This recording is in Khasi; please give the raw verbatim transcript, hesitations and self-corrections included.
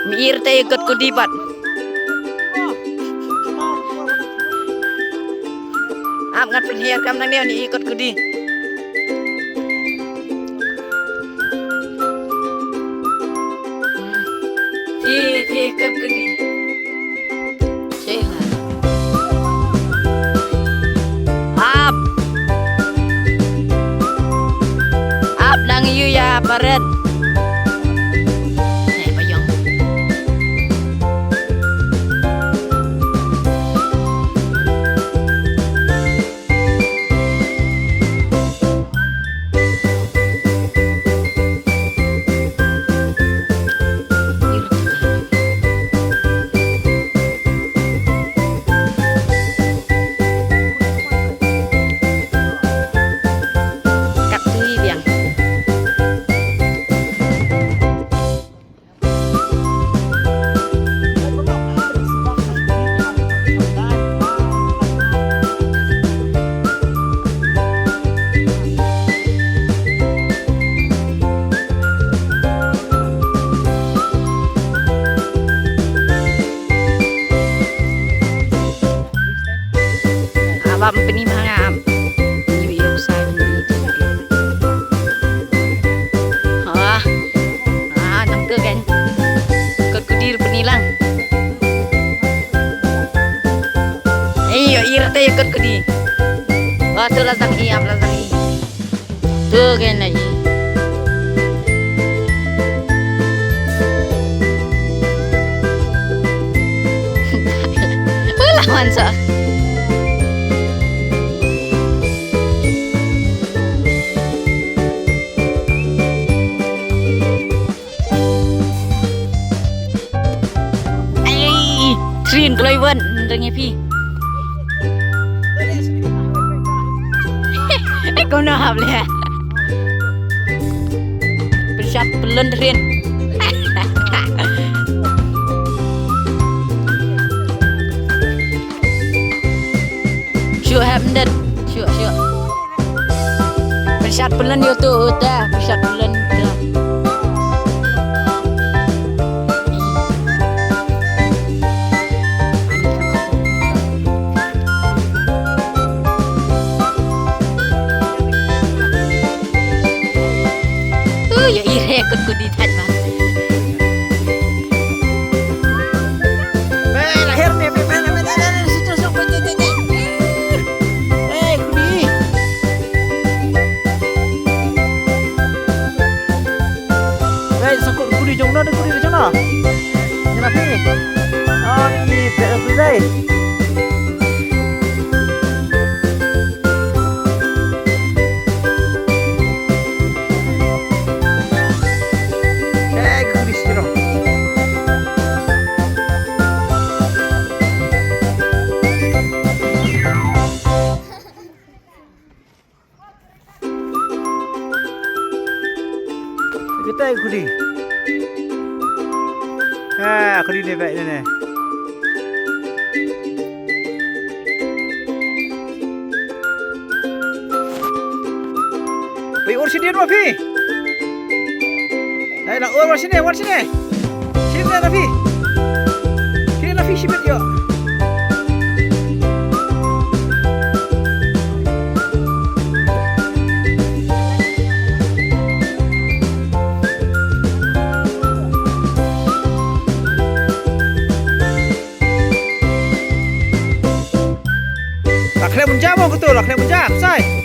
Ir te ikut kudi pat. Ap ngat pynhiar kam nang dia ni ikut kudi. Ti ti ikut kudi. Cila. Ap. Ap nang yu ya paret. Eh, bayong. Kat tu biang. Abam peni manga am. Ibi yok sai peni. Ha. Ah, nang ke kan. Kot kudir peni lang. Iyo, ir te kot kudi. Wah, tu lazang i, am lazang i. Tu kena i. Ulah mansa. Ai, train kloi wan, nreng ïa phi. Eh, kau na hap le. Pynshad pynlun train. Shu hap ndet. Shu, shu. Pynshad pynlun ïa utu uta, pynshad pynlun uta. Uy, ïa i re kot kudi thait ba. Be, lahir ne, be, be, be, be, be, be, situ, situ, be, be, be, be. Eh, kudi. Be, sangkut kudi jong no, kudi jong no. Ni lagi. Oh, ni, be, be, be. Eh, guri siro. Kita kudi. Ah, kudi ni baik ni. Wei, ur sini, ur phi. Dai la, ur, ur sini, ur sini. Sini na phi. Sini na phi, sini yo. La khlem mun jam ko tu, la khlem mun jam, sai.